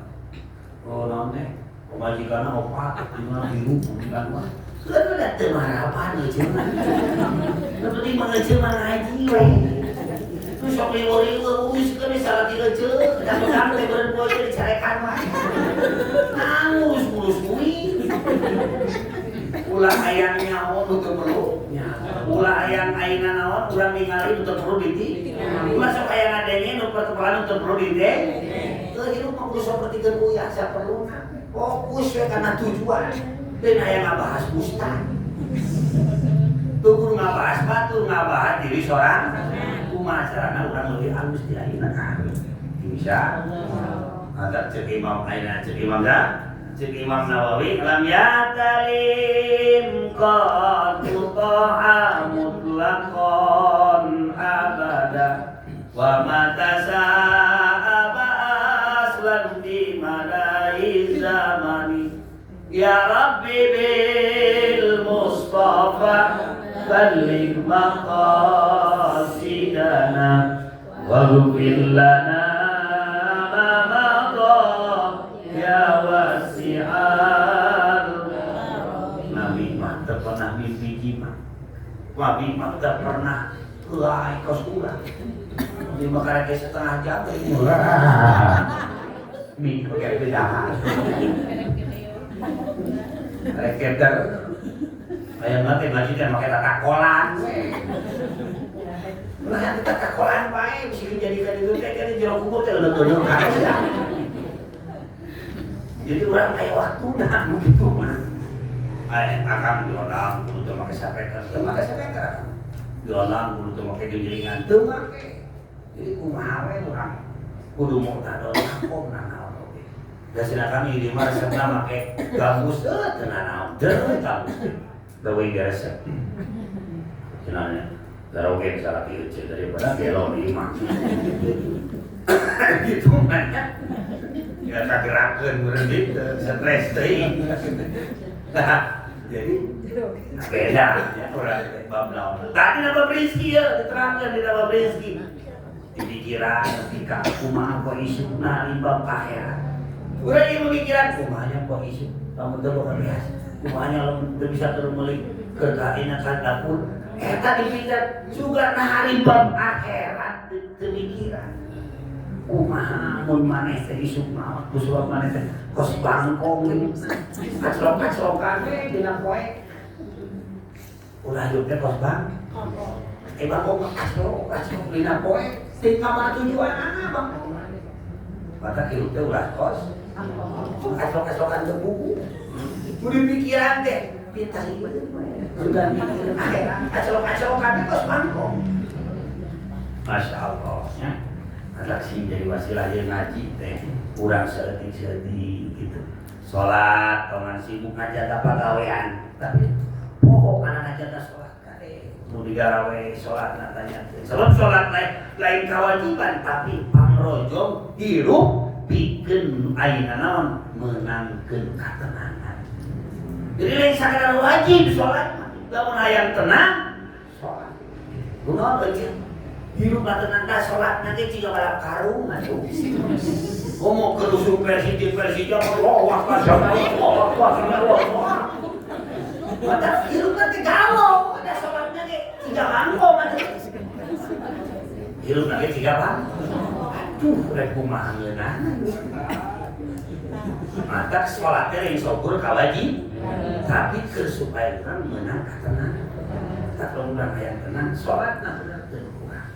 Oh naon teh? Pamajikanna opat, lima hirup pamajikan mah. Leuh da teu marapan euceun mah. Nu penting mah euceun mah ngaji we. Nu sok riweuh-riweuh uruskeun we salah ti euceun, dang-dang teh beureun poe teh dicarekan wae. Nah, ngurus-ngurus kuing. Ulah hayang nyaho nu teu perlu. Ulah hayang ayeuna naon urang ningali nu teu perlu diti. Ulah sok hayang ngadenge nu pertemuan nu teu perlu dite. Teu hirup mah kudu sok pertikeun uyah saperluna. Fokus we kana tujuan. Lain hayang ngabahas ustad. Teu kudu ngabahas batur, ngabahas diri sorang. Kumaha carana urang leuwih alus di ayeuna kan. Bisa. Ada cek imam ayeuna cek imam dah. Cek Imam Nawawi lam yatalim qad ta'a mutlaqan abada wa ma tasa'a aslan di madai zamani ya rabbi bil mustafa balligh maqasidana waghfir lana ma madha ya wasi'al. Nabi mah teu pernah mimpi jima. Nabi mah teu pernah helai kos urang. Nabi mah karek setengah jam teh. Mimpi pakai bedahan. Karek keder. Aya mah teh ngaji teh make tatakolan we. Ulah yang tatakolan wae bisi dijadikan itu teh kan jero kubur teh leuleung ka. Jadi orang kayak waktu nah begitu mah. Akang diondang kudu teu make sapeker, teu make sapeker. Diondang kudu teu make jeujeuringan, teu make. Jadi kumaha we urang kudu muqtadon makom nanaon oge. Da cenah kami di mah resepna make gambus teu teu nanaon, teu gambus. Leuwih resep. Cenah garoge salaki euceun daripada gelo di imah. Gitu mah. Ya tak gerakeun meureun gitu, stres teuing. Nah, jadi beda ya urang teh bab naon. Tadi nama rezeki ya diterangkan di nama rezeki. Di pikiran ketika kumaha poe isukna bab akhirat. Urang ieu memikiran kumaha nya poe isuk, lamun teu boga beas, kumaha nya lamun teu bisa turun meuli keur kaina ka dapur. Eta dipikir juga nah hari bab akhirat teu mikiran. Kumaha mun maneh teh isuk maot ku sebab maneh teh kos bangkong kaclok-kaclokan we dina poe. Ulah hidup teh kos bang. Bangkong kaclok kaclok dina poe teu ka mana tujuanana bangkong. Maka hidup teh ulah kos kaclok-kaclokan teu buku. Kudu pikiran teh pintar ieu sudah mikir akhirat kaclok-kaclokan teh kos bangkong. Masya Allah ya. Ada sih jadi wasilah yang ngaji teh kurang seetik-seetik gitu. Salat tongan sibuk ngajaga pagawean, tapi pokok kana ngajaga salat kade. Nu digarawe salat tanya. Sebab salat lain kewajiban tapi pangrojong hirup pikeun ayeuna naon meunangkeun katenangan. Jadi lain sakadar wajib salat, lamun hayang tenang salat. Kunaon euy? Hirup tenang dah salat nanti jiga balap karung atuh. Ngomong ke rusuh Persija Persija Allah Akbar Allah Akbar Allah Akbar. Mata hirup nanti galau, ada salatnya ge jiga bangko atuh. Hirup nanti jiga bangko. Aduh, rek kumaha ngeunahna. Mata salatnya lain syukur ka wajib, tapi keur supaya urang meunang katenangan. Tak urang hayang tenang, salatna benerkeun kurang.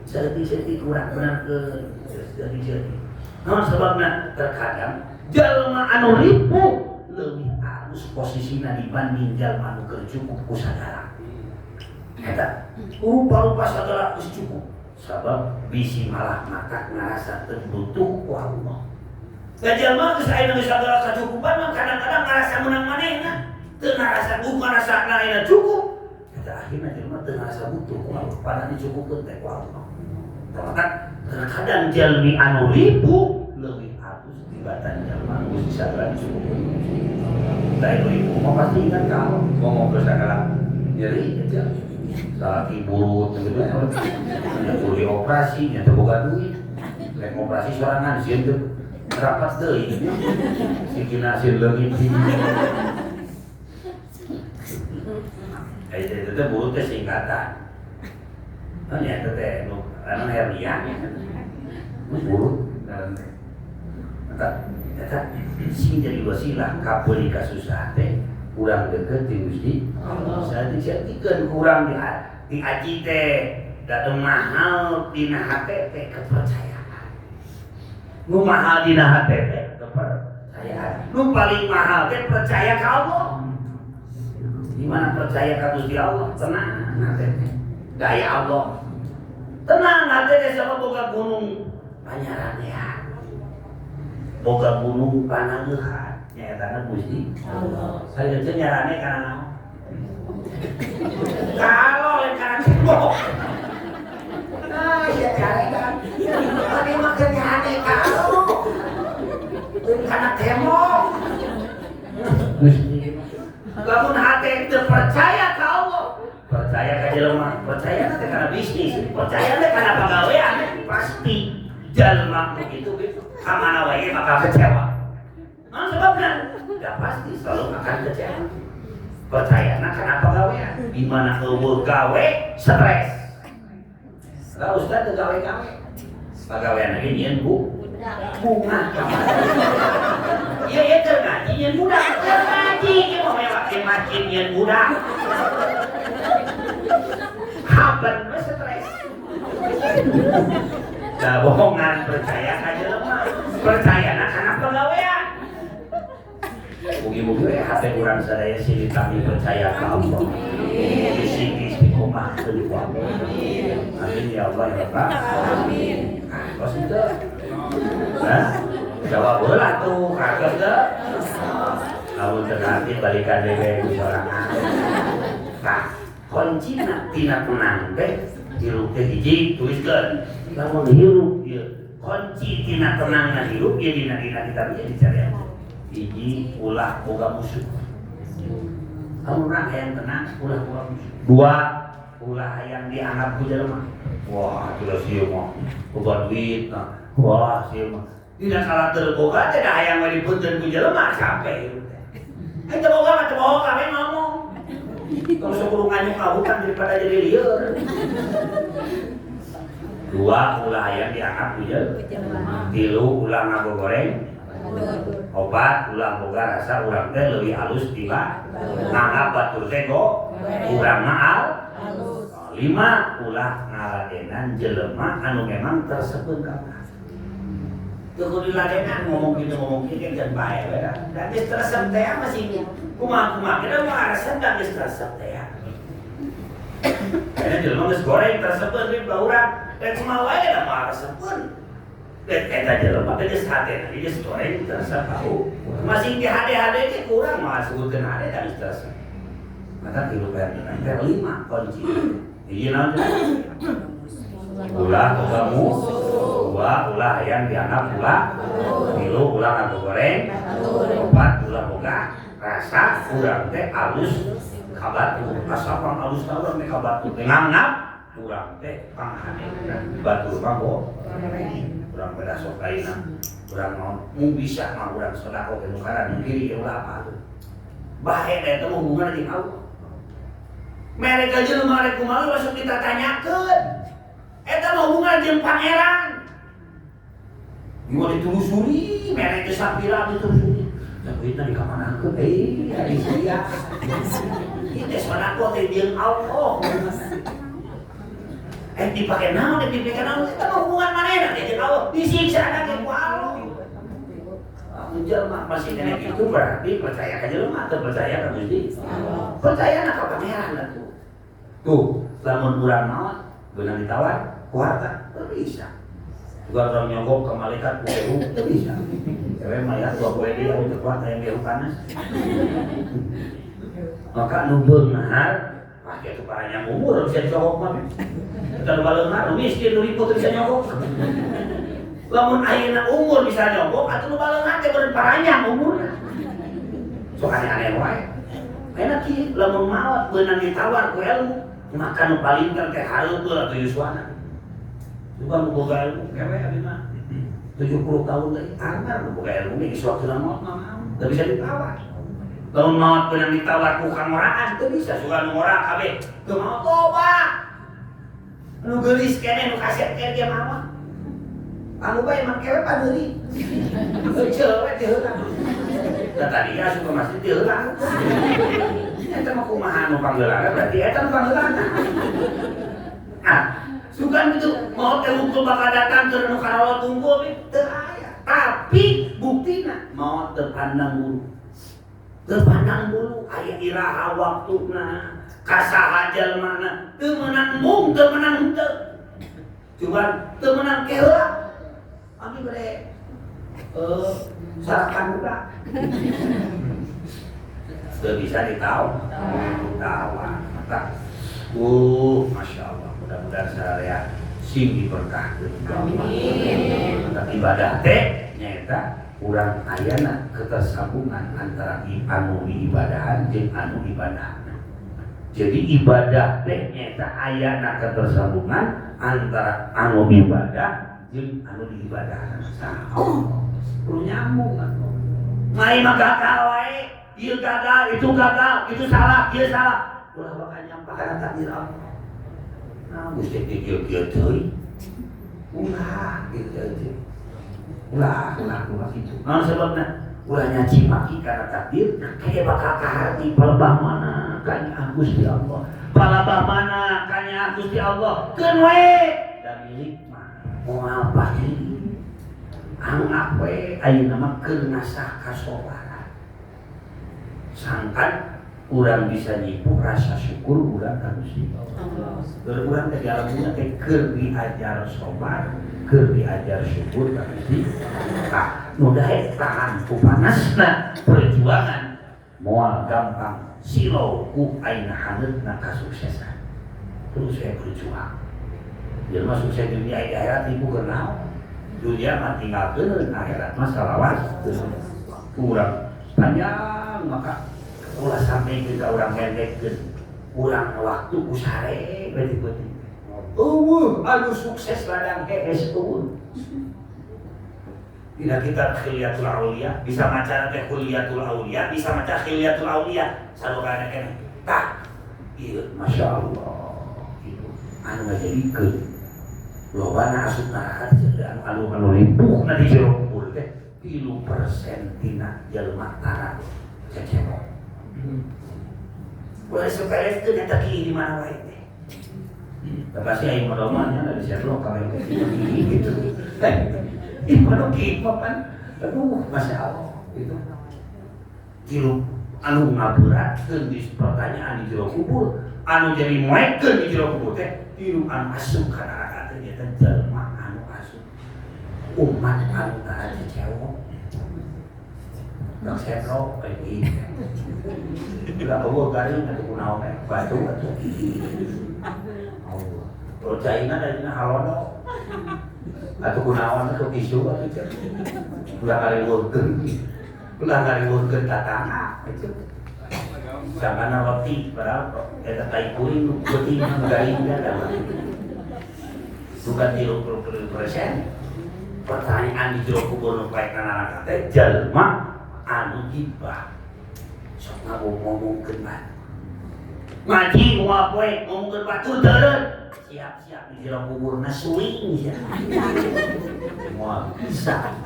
Saeutik-saeutik kurang benerkeun, saeutik-saeutik. Naon sebabna terkadang jalma anu ripuh leuwih alus posisina dibanding jalma anu keur cukup ku sagala. Eta rupa-rupa sagala geus cukup. Sabab bisi malah maka ngarasa teu butuh ku Allah. Da jalma geus aya geus sagala kacukupan mah kadang-kadang ngarasa meunang manehna, teu ngarasa bukan ngarasa ayeuna cukup. Eta akhirna jelema teu ngarasa butuh ku Allah, padahal dicukupkeun teh ku Allah. Maka terkadang jalmi anu ripuh leuwih alus tibatan jalma anu geus sagala dicukupkeun. Lain ripuh mah pasti ingat ka Allah, ngomong ke sagala nyeri aja. Salaki burut gitu ya. Nya kudu dioperasi, nya teu boga duit. Rek operasi sorangan sieun teu rapat deui. Sikina sieun leungit hiji. Eta teh burut teh singkatan. Nah, nya eta teh nu anu hernia. Nu burut ngaran teh. Eta eta sing jadi wasilah kapeuli kasusahan teh urang deukeut ti Gusti Allah. Saeutik-saeutikeun kurang di aji teh da mahal dina hate teh kepercayaan. Nu mahal dina hate teh kepercayaan. Nu paling mahal teh percaya ka Allah. Di mana percaya ka Gusti Allah tenang hate teh. Daya Allah. Tenang hate teh sama boga gunung panyaranean. Boga gunung panangeuhan. Nyaetana Gusti Allah. Saya teh nyarane kana naon? Kalau lain kana tembok. Ah, ya carekan. Tadi mah keur nyarane kalau. Lain kana tembok. Gusti. Lamun hate teu percaya ka Allah, percaya ka jelema, percaya teh kana bisnis, percaya teh kana pagawean, pasti jelema begitu ka mana wae bakal kecewa. Nah, sebabnya udah pasti selalu akan kecewa. Percaya nah kana pagawean, di mana eueuh gawe stres. Lah ustaz teu gawe-gawe. Pagawean lagi nyieun bu bunga. Iya iya keur ngaji nyieun budak, keur ngaji ieu mah mewah di masjid nyieun budak. Haban we stres. Da bohongan percaya ka jelema, percayana kana pagawean. Mugi-mugi we hate urang sadaya silih kami percaya ka Allah. Bisi istiqomah ku Allah. Amin ya Allah ya Rabbal. Amin. Kos itu. Hah? Jawab heula tuh, kagak teu? Lamun teu ngarti balikan deui ku sorangan. Nah, kuncina tina tenang teh hirup teh hiji tuliskeun. Lamun hirup ieu kunci tina tenangna hirup ieu dina dina kitab ieu dicarian. Hiji ulah boga musuh. Lamun urang hayang tenang ulah boga musuh. Dua, ulah hayang dianggap ku jelema. Wah, atuh sieu mah boga duit nah. Wah, sieu mah dina kala teu boga teh da hayang we dipunten ku jelema capek hirup teh. Hei teu boga mah teu boga we ngomong. Tong sok kudu nganyuk ka hutang daripada jadi lieur. Dua, ulah hayang dianggap ku jelema. Tilu, ulah ngagogoreng. Opat, ulah boga rasa urang teh leuwih alus tiba nganggap batur teh go urang mah al. Lima, ulah ngaladenan jelema anu memang tersepeun ka urang. Teu kudu diladenan ngomong kitu ngomong kitu kan bae we da. Da geus teresep teh masih kumaha-kumaha kita mah resep da geus teresep teh. Kayaknya jelema geus goreng teresepeun di urang. Dan kumaha wae da mah resepeun. Eta jelema teh geus hatena geus goreng terasa tahu. Masih di hade-hade ge kurang mah sebutkeun hade da geus terasa. Maka tilu pertanyaan teh 5 kunci. Ieu naon teh? Ulah boga musuh, 2 ulah hayang dianggap ulah, 3 ulah ngagoreng, 4 ulah boga rasa urang teh alus ka batur. Asa pang alus ta urang teh ka batur. Nganggap urang teh panghade. Batur mah urang beda sok ayeuna. Urang mau mun bisa mah urang sedekah ke nu kanan nu kiri ulah apa tuh. Bae da eta hubungan jeung Allah. Mereka jelema rek kumaha masuk kita tanyakeun. Eta mah hubungan jeung pangeran. Gimana ditelusuri, mereka sapira ditelusuri. Dan duitna dikamanakeun? Ari sia. Ieu teh sedekah teh jeung Allah. Dipake naon, dipake naon, eta mah hubungan manehna teh jeung Allah. Disiksa ge ku Allah. Amun jelema masih kena gitu berarti percaya ka jelema atau percaya ka Gusti? Percaya na ka pangeran atuh. Tuh, lamun urang maot beunang ditawar ku harta, teu bisa. Juga orang nyogok ke malaikat ku ehu, teu bisa. Cewek mah ya dua poe deui anu teu kuat aya gehu panas. Maka nu beunghar pasti atuh panjang umur bisa dicogok mah. Kita nu baleunghar, nu miskin, nu ribut bisa nyogok. Lamun ayeuna umur bisa nyogok atuh nu baleunghar teh beureun paranjang umurna. Sok aneh-aneh wae. Ayeuna kieu lamun maot beunang ditawar ku ilmu, maka nu palinter teh hareupeul atuh yuswana. Juga nu boga ilmu kewe abi mah 70 tahun deui anggar nu boga ilmu ge geus waktuna maot mah maot, teu bisa ditawar. Lamun maot beunang ditawar ku kangoraan teu bisa, suka nu ngora kabeh teu maot loba. Nu geulis keneh nu kasep keneh ge maot. Anu bae mah kewe padeuri. Heuceul we teu heula. Da tadi asup ka masjid teu heula. Eta mah kumaha nu panggeulana berarti eta nu panggeulana. Ah, sugan gitu mau teh hukum bakal datang ke nu karolo tunggu teu aya. Tapi buktina mau teu pandang bulu. Teu pandang bulu aya iraha waktuna, kasaha jelmana, teu meunang embung, teu meunang henteu. Cuman teu meunang ke heula. Abi bade sarapan budak. Teu bisa ditawar. Tawar. Maka Masya Allah, mudah-mudahan sadaya sing diberkahkeun ku Allah. Amin. Maka ibadah teh nyaeta urang ayana ketersambungan antara anu diibadahan jeung anu ibadahna. Jadi ibadah teh nyaeta ayana ketersambungan antara anu ibadah jeung anu diibadahna. Allah. Perlu nyambung atuh. Mari mah gagal wae, ieu gagal, itu gagal, itu salah, ieu salah. Ulah bakal nyampa kana takdir Allah. Nah, Gusti teh kieu-kieu teuing. Ulah kieu teuing. Ulah, ulah, ulah kitu. Naon sebabna? Ulah nyaci maki kana takdir, kayak bakal kaharti palebah mana kanya Gusti Allah. Palebah mana kanya Gusti Allah. Keun we da milik mah moal pasti. Anggap we ayeuna mah keur ngasah kasobaran. Sangkan urang bisa nyipu rasa syukur urang ka Gusti Allah. Keur urang teh di alam dunya teh keur diajar sobar, keur diajar syukur ka Gusti. Tah, nu daek tahan ku panasna perjuangan moal gampang silau ku aina haneutna kasuksesan. Terus saya berjuang. Jelema sukses dunia di akhirat ibu keur naon? Dunia mah tinggalkeun, akhirat mah salawas. Kurang panjang maka ulah sampai kita urang ngendekkeun. Urang waktu ku sare berarti penting. Eueuh, anu sukses ladang hees eueuh. Dina kitab Khilyatul Auliya, bisa maca teh Khilyatul Auliya, bisa maca Khilyatul Auliya, sarua keneh. Tah, ieu Masya Allah gitu. Anu ngajadikeun lobana asup neraka teh anu anu limpuhna di jero kubur teh 3% tina jelema tara cecewok. Ulah sepelekeun eta kieu di mana wae teh. Da pasti aing mah mah nya di sherlock kalau gitu. Ih, mana kieu mah pan. Aduh, Masya Allah gitu. Tilu anu ngaberatkeun di pertanyaan di jero kubur, anu jadi moekeun di jero kubur teh tilu anu asup ka neraka teh nyaeta jelema anu asup. Umat anu tara cecewok. Dak sendro kayak gitu. Ulah eueuh garing atuh kunaon teh batu atuh. Allah. Kalau caina dari halodo. Atuh kunaon atuh tisu atuh cek. Ulah ngariweuhkeun. Ulah ngariweuhkeun tatangga gitu. Sangkana roti padahal eta tai kuring nu peuting nu garing da. Bukan 30%. Pertanyaan di jero kubur nu paek neraka teh jalma anu gibah. Sok ngomongkeun batur. Ngaji moal poe ngomongkeun batur teureun. Siap-siap di jero kuburna suing sia. Moal bisa.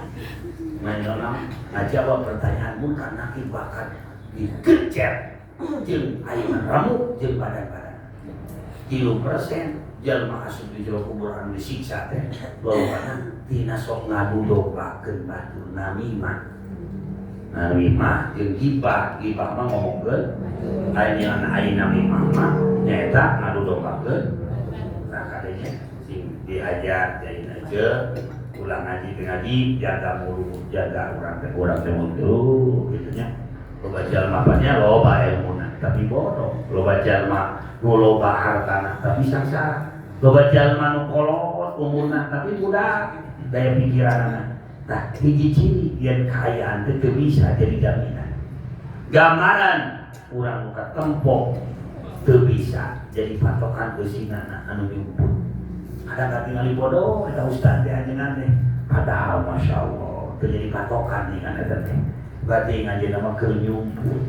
Manjona ngajawab pertanyaan munkar nakir bahkan dikecer jeung ayeuna remuk jeung badan-badan. 3% jalma asup di jero kubur anu disiksa teh lolobana tina sok ngadu dombakeun batur namimah. Namimah jeung gibah, gibah mah ngomongkeun ayeuna aya namimah mah nyaeta ngadu dombakeun. Nah kadenya sing diajar jadi aja ulah ngaji teh ngaji jaga mulut, jaga urang teh mulut kitu nya. Loba jalma nya loba ilmuna tapi bodoh, loba jalma nu loba hartana tapi sangsara, loba jalma nu kolot umurna tapi budak daya pikiranana. Nah, hiji ciri yen kaayaan teh teu bisa jadi jaminan. Gambaran urang nu katempo teu bisa jadi patokan eusinana anu nyumput. Kadang katingali bodoh eta ustaz teh anjeunna teh, padahal masya Allah teu jadi patokan nih kan eta teh. Berarti ngajeuna mah keur nyumput.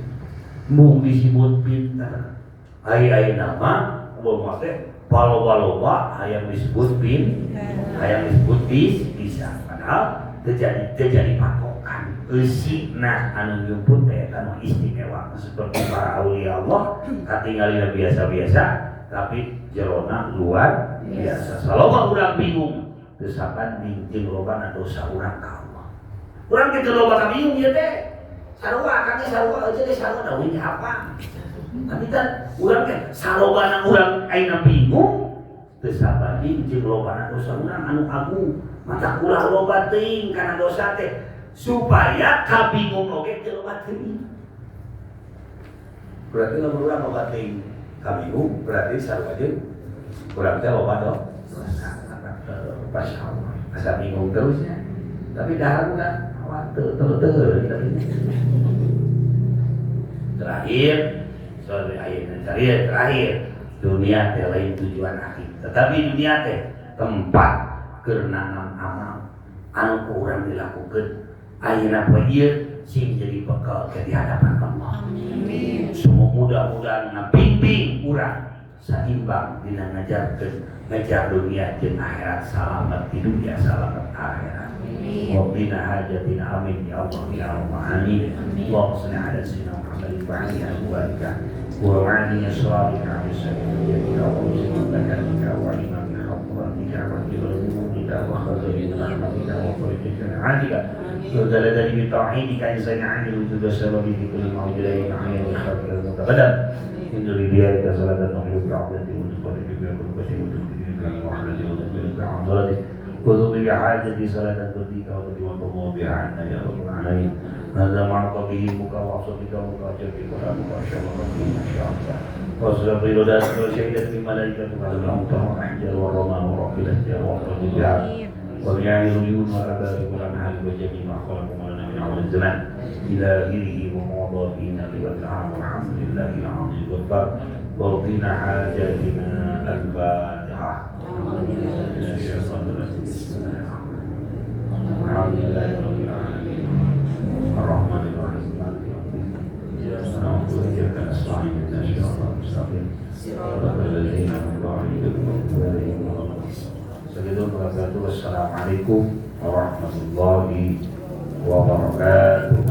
Mung disebut pinter. Ai ayeuna mah mah teh paloba-loba hayang disebut hayang disebut bisa. Padahal terjadi patokan eusina anu nyumput teh eta nu istimewa seperti para aulia Allah katingalina biasa-biasa tapi jerona luar biasa. Saloba urang bingung teu sabanding jeung lobana dosa urang ka Allah. Urang kitu loba ka bingung ieu teh. Sarua kami sarua aja deh sarua da euy apa. Tapi kan urang teh salobana urang ayeuna bingung teu sabanding jeung lobana dosa urang anu agung. Mata ulah loba teuing kana dosa teh supaya kabingung oge teu loba teuing. Berarti lamun urang loba teuing kabingung berarti sarua jeung urang teh loba dosa. Masya Allah. Asa bingung terus ya. Tapi dahar udah teu teu teu terakhir soal ayeuna terakhir dunia teh lain tujuan akhir tetapi dunia teh tempat keur nanam amal anu ku urang dilakukeun ayeuna poe ieu sing jadi bekal ke di hadapan Allah. Amin. Semua mudah-mudahan ngabimbing urang saimbang dina ngajarkeun ngejar dunia jeung akhirat, salamet di dunia salamet akhirat. Amin. Waqdina hajatina amin ya Allah ya Rabbal alamin. Allahumma shalli ala sayyidina Muhammadin wa ala alihi wa sahbihi wa ala sholika ala sayyidina wa sallam wa imam hadratika wa ilmuka wa khazin rahmatika wa fariqika adika wa daladani bi tauhidika insana 'anil wujud wa sababi fi kulli mawjudin 'ayin khalqil mutaqaddam. Inna biyadika salatan nuhibbu bi'abdati wa tuqarribu bi qurbati wa tukhrijuka min rahmati wa tukhrijuka bi 'adlati wa tuqdi bi hajati salatan turdika wa tuqdi wa tuqdi biha 'anna ya rabbal alamin. Hadza ma bihi muka wa asabika muka jabika wa muka syama rabbi masya wa sabri rodat wa syahidat bi malaikatu wa al-amtar wa ahjar wa rama wa rabbil ahjar wa rabbil bihar wa bi'ayil uyun wa abari wa anhar wa jami ma khalaqa lana min awal zaman ila akhirih wa mawdhina li wa alhamdulillahi al-azim akbar wa qina hajatina al-fatihah. Alhamdulillahi rabbil alamin arrahmanir rahim maliki yaumiddin iyyaka na'budu wa iyyaka nasta'in ihdinas siratal mustaqim siratal ladzina an'amta 'alaihim ghairil maghdubi 'alaihim. Wassalamualaikum warahmatullahi wabarakatuh.